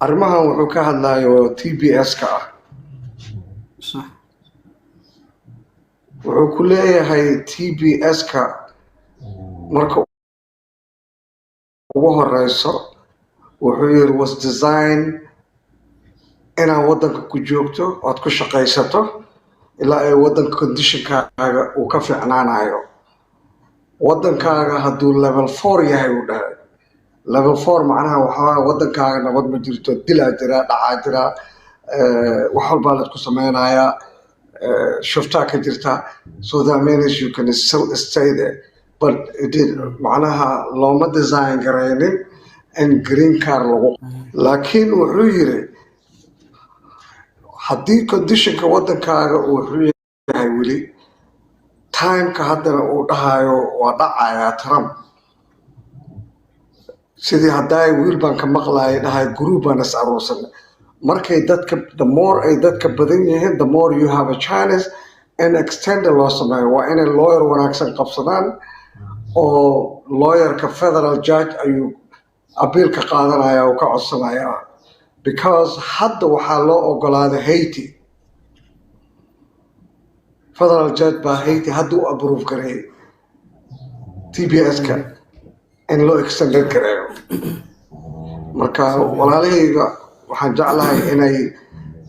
Arrimahan wuxuu ka hadlayo TPS-ka ah. Sax. Wuxuu ku leeyahay TPS-ka marka ugu horeyso, wuxuu yiri, was design inaad waddanka ku joogto, ood ku shaqaysato ilaa ay waddanka conditionkaaga uu ka fiicnaanayo. Waddankaaga hadduu level 4 yahay, uu dhahay, level 4 macnaha waxaa waddankaaga nabad ma jirto, dilaa jira, dhacaa jira, wax walbaa laisku sameynayaa, shuftaa ka jirta, so that means you can still stay there, but it did, macnaha looma design garaynin in green card lagu. Laakiin wuxuu yiri, haddii conditionka waddankaaga uu wuxuu yahay weli timeka haddana uu dhahayo waa dhacayaa Trump, sidii haddaay wiil baan ka maqlaayay dhahay, group baan is aruursanay. Markay dadka, the more ay dadka badan yihiin, the more you have a chance in extender loo sameeyo. Waa inay lawyer wanaagsan qabsadaan, oo lawyerka federal judge ayuu appealka qaadanaya oo ka codsanaya, because hadda waxaa loo ogolaaday Haiti, federal judge baa Haiti hadda u approve gareeyay TPS-ka in loo extended gareeyo. Marka walaalahayga waxaan jeclahay inay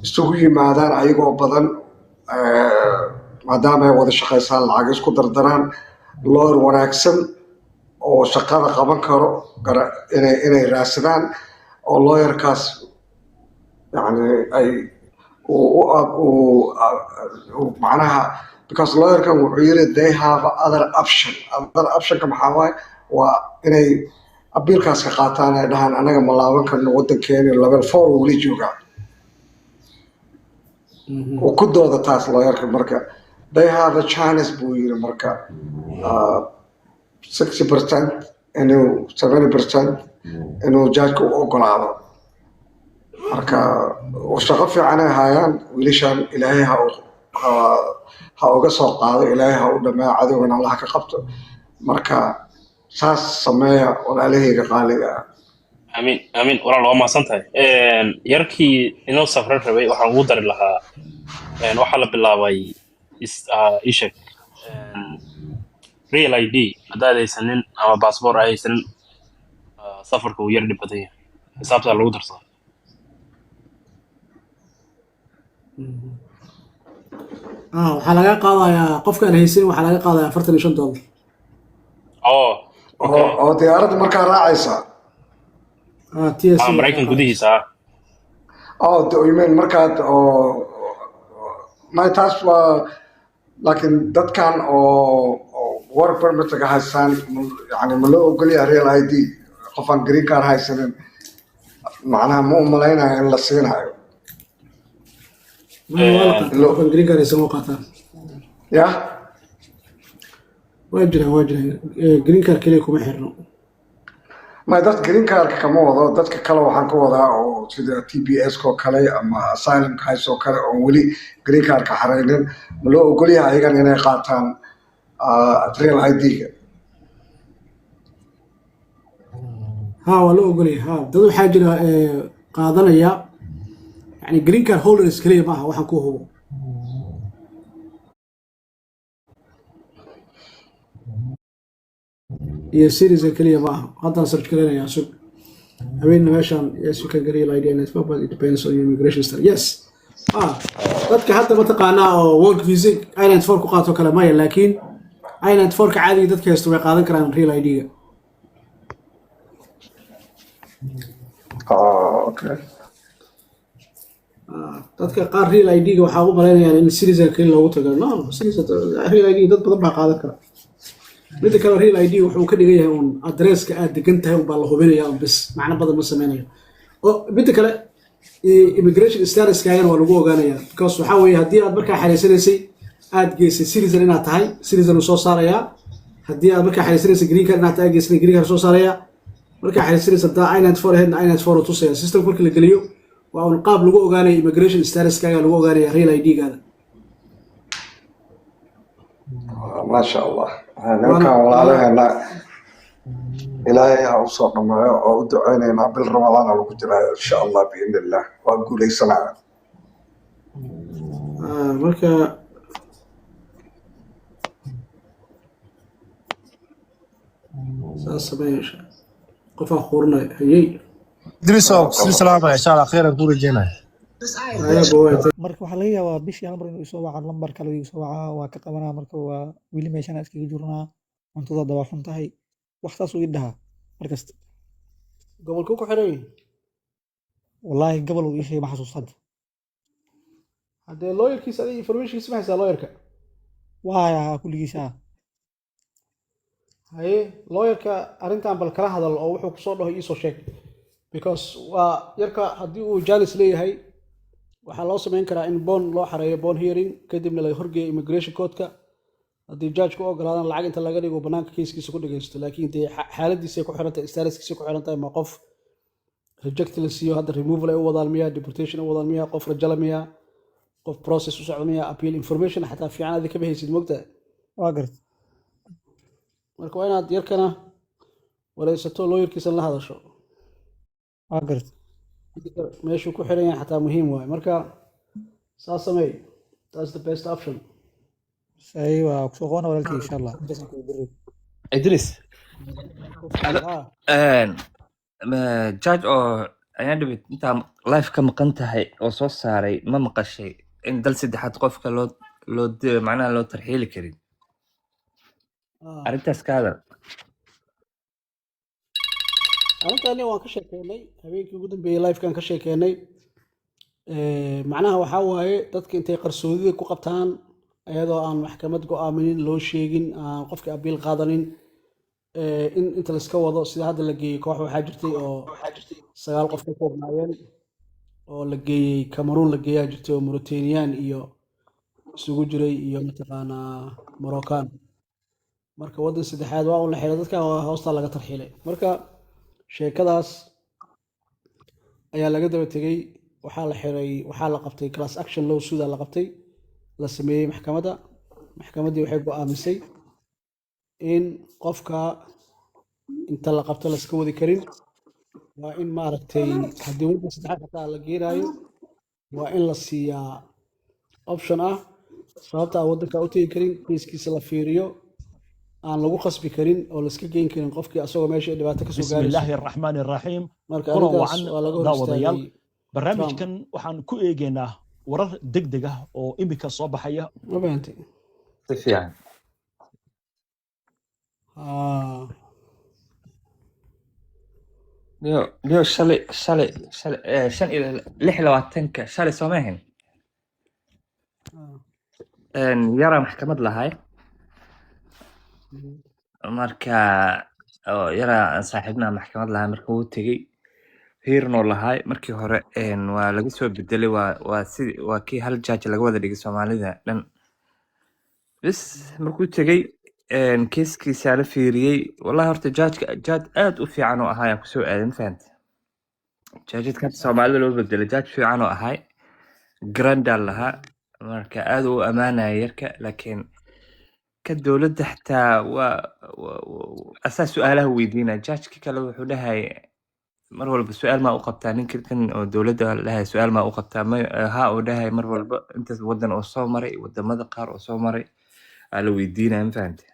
isugu yimaadaan ayagoo badan, maadaama ay wada shaqaysaan, lacag isku dardaraan, lawyer wanaagsan oo shaqada qaban karo inay raadsadaan, oo lawyerkaas yani ay uu macnaha, because lawyerkan wuxuu yiri they have other option. Other optionka maxaa waaye? Waa inay appealkaas ka qaataan, ay dhahaan, "Anaga ma laaban karno, waddankeeni level 4 weli joogaa." Uu ku dooda taas lawyerka. Marka they have a chance, buu yiri, marka 60% inuu, 70% inuu judgeka u ogolaado. Marka shaqo fiican ay haayaan wiilashan. Ilaahay ha uga soo qaado, Ilaahay ha u dhameeyo, cadowgana Allah ka qabto. Marka saas sameeya, walaalahayga qaaliga ah. Amiin, amiin, walaal, waa mahadsan tahay. Yarkii inoo safran rabay waxaan ugu dari lahaa, waxaa la bilaabay isheg real ID haddaad haysanin ama baasboor ay haysanin, safarka uu yar dhib badan yahay, xisaabtaa lagu darsadaa. Waxaa laga qaadayaa qofkaan haysan, waxaa laga qaadayaa $45. Oh. Oo. Okay. Oo diyaaradda markaa raacaysa? TSA. Ah, Maraykan gudihiisa ah. Oh, you mean markaad oo may taas waa, laakiin dadkan oo work permitga haystaan, yani ma loo ogolyahay real ID? Qof aan green card haysanin, macnaha ma u malaynayo in la siinayo. Maya, waa la qaataa. Qofkaan green card haysan waa qaataan. Ya. Waa jiraan, waa jiraan. Green card keliya kuma xirno. Ma dad green cardka kama wado, dadka kale waxaan ka wadaa oo sida TPS oo kale ama asylumka hayso oo kale, oon weli green cardka xareynin, ma loo ogolyahay ayagan inay qaataan real ID-ga? Ha, waa loo ogolyahay. Ha, dad waxaa jira qaadanaya, yani green card holders keliya maaha waxaan ku hubo. Iyo citizen keliya ma aha. Haddaan search garanayaa, sug haweenna meeshaan. Yes, you can get real ID and but it depends on your immigration status. Yes, dadka hadda mataqaanaa oo work visa I-94 ku qaato kale maya, laakiin I-94 ka caadiga dadka haysto way qaadan karaan real ID-ga. Oh, okay. Dadka qaar real ID-ga waxaa u malaynayaan in citizen keli loogu tago. No, citizen real ID dad badan baa qaadan kara. Midda kale, real ID wuxuu ka dhigan yahay uun adresska aad degan tahay un baa la hubinaya un bis, macno badan ma sameynayo. Oo midda kale, immigration statuskaagana waa lagu ogaanaya, because waxaa weeye haddii aad markaa xareysanaysay aad geysay citizen inaad tahay, citizen uu soo saarayaa. Haddii aad markaa xareysanaysay green card inaad tahay geysay, green card soo saarayaa. Markaa xareysanaysay haddaa I-94 ahaydna, I-94 uu tusaya. System marka la geliyo waa un qaab lagu ogaanayo immigration statuskaaga, lagu ogaanaya real ID-gaada. Maasha Allah. Nimankan walaalaheena. Ilaahay ha usoo dhameeyo oo u duceynaynaa. Bil Ramadaana lagu jiraayo, insha Allah, biidni Illah waa guuleysanaya. Marka saas sameeya insha qofaa quurinaya hayey. Idriso, sii salaamaya, insha Allah khayr aan kuu rajeynaya. Haya baway. Marka waxaa laga yaabaa bishii hal mar inuu isoo waca, lambar kale igu soo wacaa, waa ka qabanaa. Marka waa weli meeshaan iskaga jirnaa, cuntada daba xun tahay, wax saas uu ii dhahaa markasta. Gobolkuu ku xiran yahay? Wallaahi gobol uu ii sheegay ma xasuusto hadda. Haddee lawyerkiisa adiga informationkiisa ma haysaa, lawyerka? Waa hayaa kulligiisa ah. Haye, lawyerka arrintan bal kala hadal oo wuxuu kusoo dhaho iisoo sheeg, because waa yarka haddii uu chance leeyahay, waxaa loo samayn karaa in bond loo xareeyo, bond hearing, kadibna laga horgeeyo immigration courtka. Haddii judge ku ogolaadaan, lacag inta laga dhigo banaanka keiskiisa ku dhageysto. Laakiin dee xaaladiisay ku xiran tahay, statuskiisay ku xiran tahay. Ma qof reject la siiyo, hadda removal ay u wadaan miya, deportation u wadaan miya, qof rajala miya, qof process u socda miya, appeal, information xataa fiican adi kama haysid, mogtahay? Waa garta. Marka waa inaad yarkana wareysato, lawyerkiisana la hadasho. Waa garta. Meeshuu ku xiran yahay xataa muhiim waaye. Marka saas sameey, that's the best option. Say waa kusoo qoona walaalkii, insha Allah intaasaan kugu diray. Idris. Ah. Judge oo ayaan dhibid intaa live ka maqan tahay oo soo saaray, ma maqashay in dal saddexaad qofka loo macnaha loo tarxiili karin? Ah. Arrintaas ka hadal. Arrintaani waan ka sheekeynay habeenkii ugu dambeeyey, livekan ka sheekeynay. Macnaha waxaa waaye dadka intay qarsoodida ku qabtaan iyadoo aan maxkamad go'aaminin, loo sheegin, aan qofka appeal qaadanin, in inta laiska wado, sida hadda la geeyey koox waxaa jirtay oo sagaal qof ka koobnaayeen oo la geeyey Cameroon la geeyaa jirtay, oo Mauritanian iyo isugu jiray iyo mataqaanaa Moroccan. Marka waddan saddexaad waa un la xiray dadka, waa hoostaa laga tarxiilay. Marka sheekadaas ayaa laga daba tegey, waxaa la xiray, waxaa la qabtay class action lawsuit la qabtay, la sameeyey maxkamadda. Maxkamaddii waxay go'aamisay in qofka inta la qabto la iska wadi karin. Waa in maaragtay haddii waddan saddexaad xataa la geenaayo, waa in la siiyaa option ah sababta aan waddanka u tegi karin, kiiskiisa la fiiriyo, aan lagu khasbi karin oo la iska geyn karin qofkii asagoo meesha ay dhibaato kasoo بسم gaarayso. الله الرحمن الرحيم. Marka Kulan arrintaas wacan waa laga hor daawadayaal. istaagay Trump. Barnaamijkan waxaan ku eegaynaa warar degdeg ah oo imika soo baxaya. Ma fahantay? Si fiican. Ah. Niyo shalay 25-ka shalay soo maahan? Ah. Yaraa maxkamad lahay. Marka oo yaraa aan saaxiibnaha maxkamad lahay, marka wuu tegey, hearing lahay. Markii hore waa laga soo bedelay, waa si waa kii hal judge laga wada dhigay Soomaalida dhan. Bis markuu tegey, kiiskiisa la fiiriyey. Wallahi horta judgeka judge aad u fiican oo ahaa ayaan kusoo aaday, ma fahante? Judgeska hadda Soomaalida loo bedelay judge fiican oo ahay, grandal lahaa. Marka aad u amaanaya yarka, laakiin ka dowladda xataa waa asaa su-aalaha weydiinaya. Judgeki kale wuxuu dhahay mar walba, "Su-aal maa u qabtaa ninka kan?" Oo dowladda la dhahay, "Su-aal maa u qabtaa?" May ha uu dhahay. Mar walba intaas wadan oo soo maray, wadamada qaar oo soo maray aa la weydiinaya, ma fahante?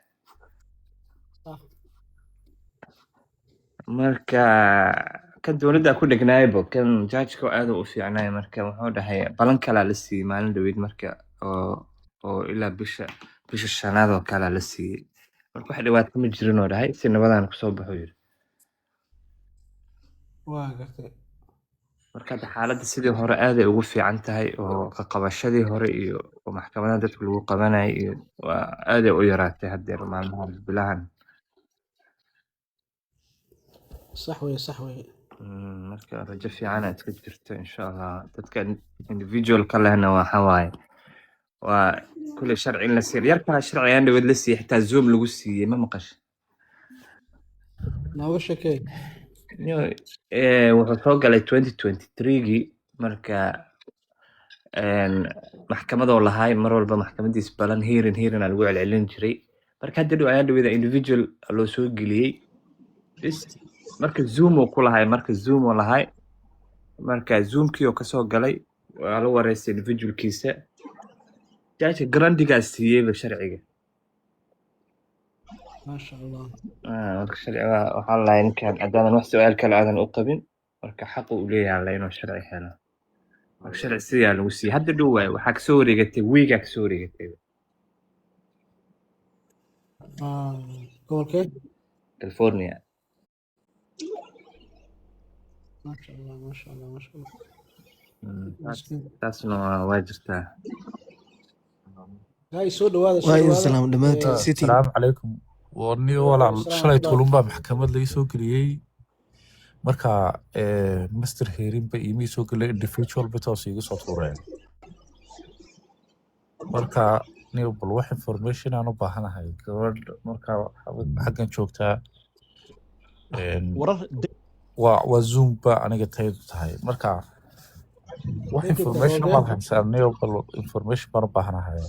Sax. Marka kan dowladda ku dhegnaaybo, kan judgeka aad u fiicnaay. Marka wuxuu dhahay balan kalaa la siiyey maalin dhaweyd, marka oo ilaa bisha shanaad oo kalaa la siiyey. Marka wax dhibaato ma jirin oo dhahay, si nabadaan kusoo baxo yiri. Waa gartay. Marka hadda xaaladda sidii hore aaday ugu fiican tahay, oo qaqabashadii hore iyo oo maxkamadaha dadka lagu qabanayay iyo waa aaday u yaraatay haddeer maalmahan, bilahan. Sax weye, sax weye. Marka rajo fiican aad iska jirto, insha Allah. Dadka individualka lehna waxa waaye waa kulli sharci in la siiyo. Yarkaa sharci aan dhaweyd la siiyey, xitaa Zoom lagu siiyey, ma maqashay? Nooga sheekee. Wuxuu soo galay 2023gii. Marka maxkamadoo lahay, mar walba maxkamadiis balan hearing aa lagu celcelin jiray. Marka hadda dhow ayaan dhaweyda individual loo soo geliyey. Bis marka Zoom uu ku lahay, marka Zoom uu lahay, marka Zoomkii oo kasoo galay waa la wareystay individualkiisa. Judge grandigaa siiyeyba sharciga. Maasha Allah. Ah, marka sharciga waxaa la lahay ninkan haddaanan wax su-aal kale aadan u qabin, marka xaqu u leeyahay la inuu sharci helo. Marka sharci sidaa lagu siiyey hadda dhow waaye, waxaa kasoo wareegatay wiigaa kasoo wareegatay. Ah, gobolkee? California. Maasha Allah, maasha Allah, maasha Allah. Taasna waa jirtaa. Guys, soo dhawaada, soo Waa idin dhawaada. salaam dhammaantiin city. Asalaamu calaykum. Warni walaal. Waalaikum salaam Shalay warahmatullah. Tulunbaa maxkamad laga soo geliyey. Marka master hearing ba iimii soo geliyay, individual ba toos iiga soo tuureen. Marka niyo bal wax information aan u baahanahay gabadh marka xaggan joogtaa Warar waa Zoom ba aniga taydu tahay. Marka wax Intee joogtaa? information Gobolkee? maad haysaa niyo? Bal information baan u baahanahay.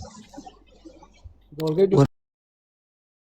Gobolkee joogtaa?